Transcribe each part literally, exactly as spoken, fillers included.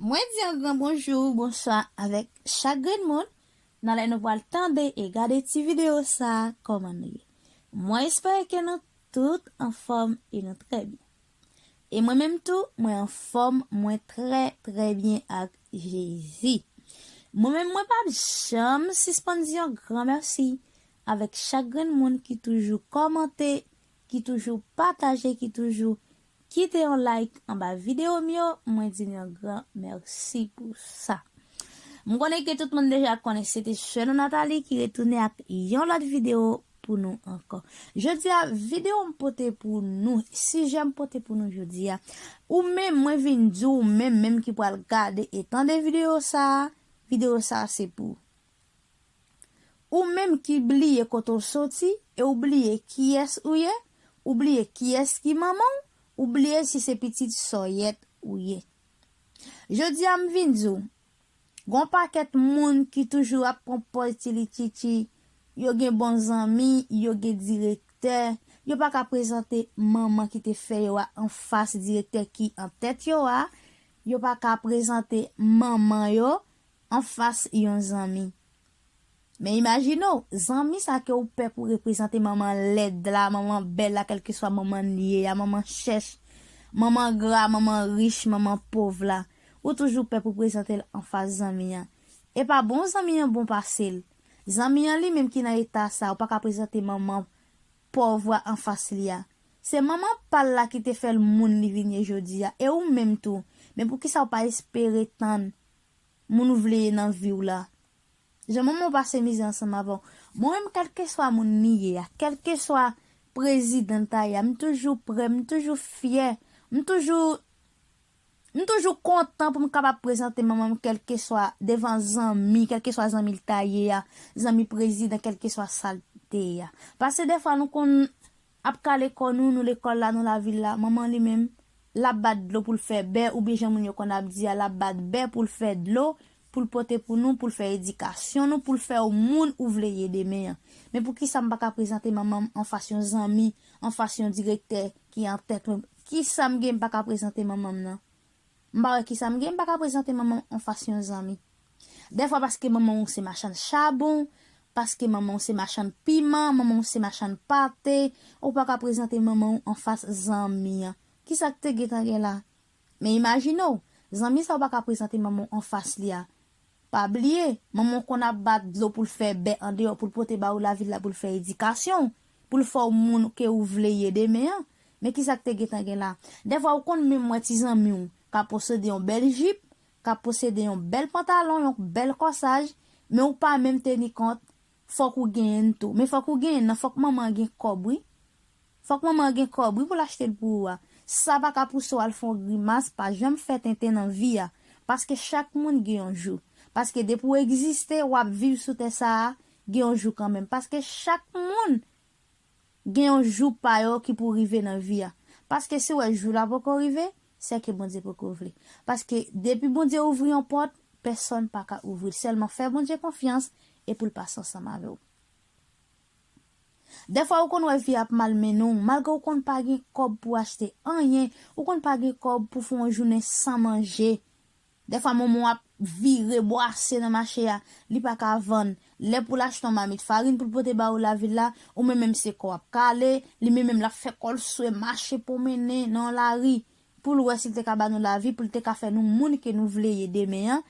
Mwen di yon gran bonjou, bonswa avèk chak grenn moun nan lè nou pral tande e gade ti videyo sa a, kòman nou ye? Mwen espere ke nou tout anfòm e nou trè byen. E mwen menm tou, mwen anfòm, mwen trè, trè byen ak Jezi. Mwen menm, mwen p ap janm sispann di yon gran mèsi avèk chak grenn moun ki toujou kòmante, ki toujou pataje, ki toujou kite yon like anba videyo m yo, mwen di n yon gran mèsi pou sa. M konnen ke tout moun deja konnen se te sè nou Nathalie ki retounen ak yon lòt videyo pou nou ankò. Jodi a, videyo m pote pou nou, sijè m pote pou nou jodi a, ou menm, mwen vin di w, ou menm, menm ki pral gade e tande videyo sa a, videyo sa a se pou ou. Ou menm ki bliye kote w soti e w bliye kiyès ou ye, ou bliye kiyès ki manman w, ou bliye si se pitit sòyèt ou ye. Jodi a m vin di w, gon pakèt moun ki toujou ap pran pòz ti li tchitchi, yo gen bon zanmi, yo gen direktè, yo pa ka prezante manman ki te fè yo a anfas direktè ki an tèt yo a, yo pa ka prezante manman yo anfas yon zanmi. Men imajine w, zanmi sa ke w pè pou reprezante manman lèd la, manman bèl la, kèlkeswa manman l ye a, manman chèch, manman gra, manman rich, manman pòv la. Ou toujou pè pou prezante l anfas zanmi an. E pa bon zanmi an bon pase l. Zanmi an li menm ki nan eta sa, ou pa ka prezante manman pòv la anfas li a. Se manman pa l la ki te fè l moun li vin ye jodi a. E ou menm tou. Men poukisa w pa espere tann moun ou vle ye nan vi w la? Jan manman w pase mizè ansanm avè w. Mwen menm, kèlkeswa moun li ye a, kèlkeswa prezidan l ta ye a, m toujou prè, m toujou fyè, m toujou, m toujou kontan pou m kapab prezante manman m, kèlkeswa devan zanmi, kèlkeswa zanmi l ta ye a, zanmi prezidan, kèlkeswa sa l te ye a. Paske dèfwa nou konn ap kale kò nou, nou lekòl la, nou lavil la, manman li menm, l ap bat dlo pou l fè bè, oubyen jan moun yo konn ap di a, l ap bat bè pou l fè dlo, pou l pote pou nou, pou l fè edikasyon nou, pou l fè w moun ou vle ye demen an. Men poukisa m pa ka prezante manman m anfas yon zanmi, anfas yon direktè ki an tèt mwen? Kisa m gen m pa ka prezante manman m nan? M pa wè kisa m gen, m pa ka prezante manman m anfas yon zanmi. Dèfwa paske manman w se machann chabon, paske manman w se machann piman, manman w se machann pate, ou pa ka prezante manman w anfas zanmi an. Kisa k te gentan gen la? Men imajine w, zanmi sa ou pa ka prezante manman w anfas li a. Pa bliye, manman w konn ap bat dlo pou l fè bè andeyò, pou l pote ba ou lavil la, pou l fè edikasyon w, pou l fè w moun ke ou vle ye demen an. Men kisa k te gentan gen la? Dèfwa ou konn menm wè ti zanmi w ka posede yon bèl jip, ka posede yon bèl pantalon, yon bèl kòsaj, men ou pa menm teni kont, fòk ou genyen l tou. Men fòk ou genyen l nan, fòk manman an gen kòb wi. Fòk manman an gen kòb wi pou l achte l pou ou a. Sa pa ka pouse w al fè yon grimas, pa janm fè tenten nan vi a. Paske chak moun gen yon jou. Paske depi w egziste, w ap viv sou tè sa a, gen yon jou kanmenm. Paske chak moun gen yon jou pa yo ki pou rive nan vi a. Paske si w wè jou la poko rive, sèke Bondye poko vle. Paske depi Bondye ouvri yon pòt, pèsòn pa ka ouvri l. Sèlman fè Bondye konfyans e pou l pase ansanm avè w. Dèfwa ou konn wè vi ap mal mennen w, malgre ou konn pa gen kòb pou achte anyen, ou konn pa gen kòb pou fè yon jounen san manje. Dèfwa manman w ap vire bwase nan mache a, li pa ka vann. Lè pou l achte yon mamit farin pou l pote ba ou lavil la, ou menm menm se kò w ap kale, li menm menm l ap fè kò l swe mache pwomennen nan lari, pou l wè si l te ka ba nou lavi, pou l te ka fè nou moun ke nou vle ye demen an.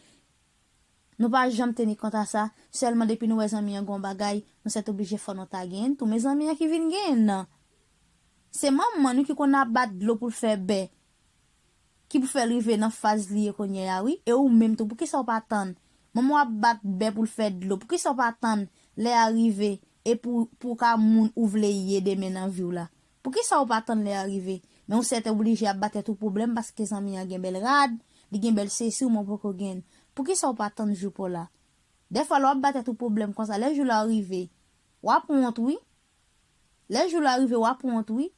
Nou pa janm teni kont a sa, sèlman depi nou wè zanmi an gen yon bagay, nou sètoblije fò nou ta genyen l tou. Men zanmi an ki vin genyen l nan, se manman nou ki konn ap bat dlo pou l fè bè, ki pou fè l rive nan faz li ye kounye a wi. E ou menm tou, poukisa w pa tann? Manman w ap bat bè pou l fè dlo, poukisa w pa tann lè a rive e pou, pou w ka moun ou vle ye demen nan vi w la? Poukisa w pa tann lè a rive? Men ou sètoblije ap ba tèt ou pwoblèm paske zanmi an gen bèl rad, li gen bèl sesi, ou menm ou poko genyen l. Poukisa w pa tann jou pa w la? Dèfwa lè w ap ba tèt ou pwoblèm konsa, lè jou la rive, w ap wont wi. Lè jou la rive, w ap wont wi.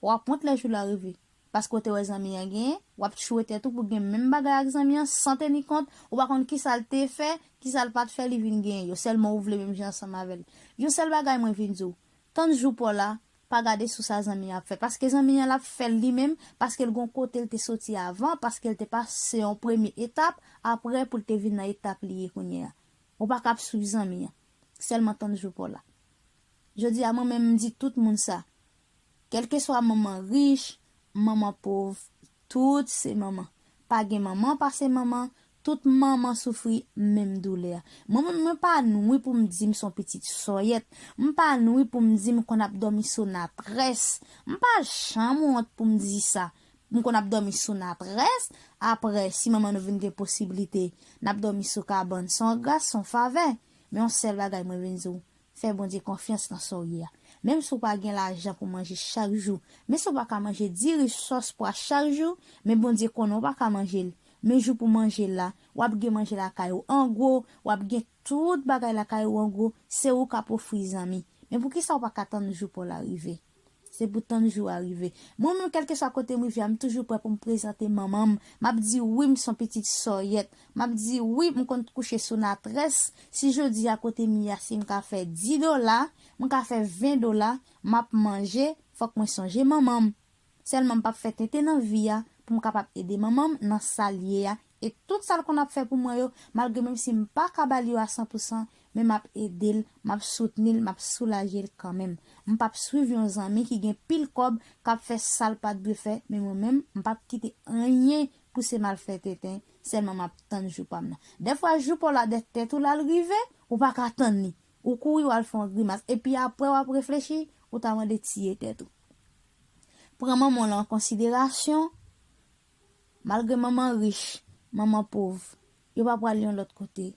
W ap wont lè jou la rive. Paske w te wè zanmi an genyen, w ap tchoure tèt ou pou gen menm bagay ak zanmi an san teni kont, ou pa konn kisa l te fè, kisa l pa t fè, li vin genyen yo. Sèlman ou vle menm jan ansanm avè l. Yon sèl bagay mwen vin di w, tann jou pa w la, Pa gade sou sa zanmi an ap fè, paske zanmi an l ap fè l li menm, paske l gon kote l te soti avan, paske l te pase yon premye etap, apre pou l te vin nan etap li ye kounye a. Ou pa ka ap swiv zanmi an, sèlman tann jou pa w la. Jodi a, mwen menm, m di tout moun sa, kèlkeswa manman rich, manman pòv, tout se manman. Pa gen manman pase manman, tout manman soufri menm doulè a. Mwen menm, mwen pa nwi pou m di m se yon pitit sòyèt. M pa nwi pou m di m konn ap dòmi sou natrès. M pa janm wont pou m di sa. M konn ap dòmi sou natrès. Apre, si manman nou vin gen posiblite, n ap dòmi sou kabann. Se yon gras, se yon favè. Men yon sèl bagay mwen vin di w, fè Bondye konfyans nan sa w ye a. Menm si w pa gen lajan pou manje chak jou, men si w pa ka manje diri sòs pwa chak jou, men Bondye konnen w pa ka manje l. Men jou pou manje l la, w ap gen manje lakay ou an gwo, w ap gen tout bagay lakay ou an gwo, se ou k ap ofri zanmi. Men poukisa w pa ka tann jou pa w la rive? Se pou tann jou a rive. Mwen menm, kèlkeswa kote m rive a, m toujou prè pou m prezante manman m. M ap di wi, m se yon pitit sòyèt. M ap di wi, m konn kouche sou natrès. Si jodi a kote m ye a, si m ka fè dis dola, m ka fè ven dola, m ap manje, fòk mwen sonje manman m. Sèlman m p ap fè tenten nan vi a pou m kapab ede manman m nan sa l ye a. E tout sa l konn ap fè pou mwen yo, malgre menm si m pa ka ba l yo a san pou san, men m ap ede l, m ap soutni l, m ap soulaje l kanmenm. M p ap swiv yon zanmi ki gen pil kòb, k ap fè sa l pa t dwe fè, men mwen menm, m p ap kite anyen pouse m al fè tenten, sèlman m ap tann jou pa m nan. Dèfwa, jou pa w la dèyè tèt ou la l rive, ou pa ka tann li. Ou kouri, w al fè yon grimas, epi apre w ap reflechi, ou ta mande tiye tèt ou. Pran manman w lan an konsiderasyon, malgre manman rich, manman pòv, yo pa pral yon lòt kote.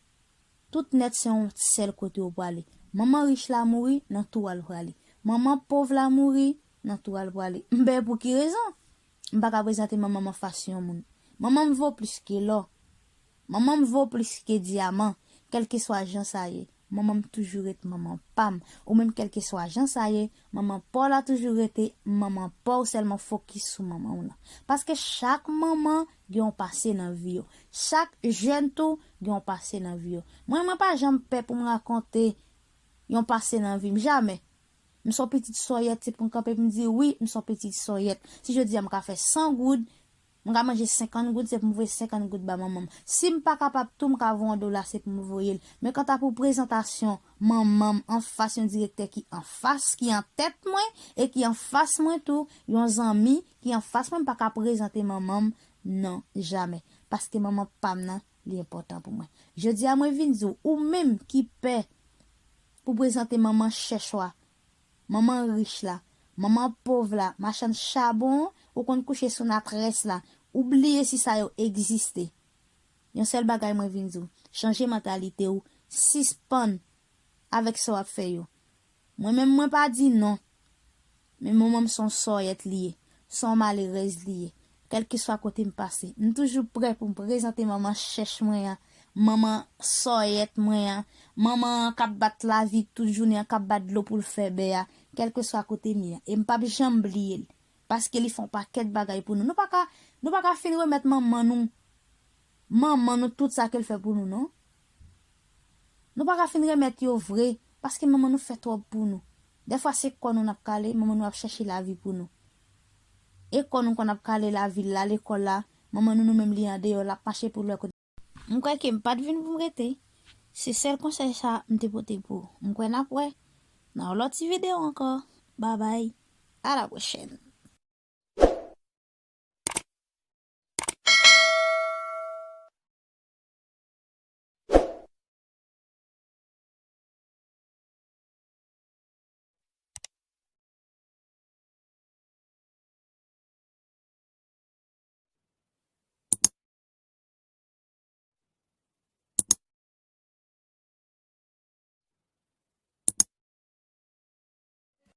Tout nèt se yon sèl kote yo prale. Manman rich la mouri, nan tou a l prale. Manman pòv la mouri, nan tou a l prale. M pa wè pou ki rezon m pa ka prezante manman m anfas yon moun. Manman m vo plis ke lò. Manman m vo plis ke dyaman, kèlkeswa jan sa ye. Manman m toujou ret manman pa m. Ou menm, kèlkeswa jan sa ye, manman pa w la toujou rete manman pa w, sèlman fokis sou manman w lan. Paske chak manman gen yon pase nan vi yo. Chak jèn tou gen yon pase nan vi yo. Mwen, mwen pa janm pè pou m rakonte yon pase nan vi m, jamè. M se yon pitit sòyèt, se pou m kanpe pou m di wi, m se yon pitit sòyèt. Si jodi a m ka fè san goud, m ka manje senkant goud, se pou m voye senkant goud ba manman m. Si m pa kapab tou, m ka voye yon dola, se pou m voye l. Men kanta pou prezantasyon manman m anfas yon direktè ki anfas, ki an tèt mwen, e ki anfas mwen tou, yon zanmi ki anfas mwen, m pa ka prezante manman m, non, jamè. Paske manman pa m nan, li enpòtan pou mwen. Jodi a, mwen vin di w, ou menm ki pè pou prezante manman chèch ou a, manman rich la, manman pòv la, machann chabon, ou konn kouche sou natrès la, ou bliye si sa yo egziste. Yon sèl bagay mwen vin di w, chanje mantalite w, sispann avèk sa w ap fè yo. Mwen menm, mwen pa di non. Men manman m se yon sòyèt li ye, se yon malerèz li ye. Kèlkeswa kote m pase, m toujou prè pou m prezante manman chèch mwen an, manman sòyèt mwen an, manman an k ap bat lavi tout jounen an, k ap bat dlo pou l fè bè a, kèlkeswa kote m ye a. E m p ap janm bliye l, paske li fè yon pakèt bagay pou nou. Nou pa ka, nou pa ka fin remèt manman nou, manman nou, tout sa ke l fè pou nou, non. Nou pa ka fin remèt yo vre, paske manman nou fè twòp pou nou. Dèfwa se kò nou n ap kale, manman nou ap chèche lavi pou nou. E kò nou konn ap kale lavil la, lekòl la, manman nou, nou menm, li andeyò, l ap mache pou l wè kote. M kwè ke m pa t vin pou m rete. Se sèl konsèy sa m te pote pou ou. M kwè n ap wè nan yon lòt ti videyo ankò. Babay. A la pwochèn.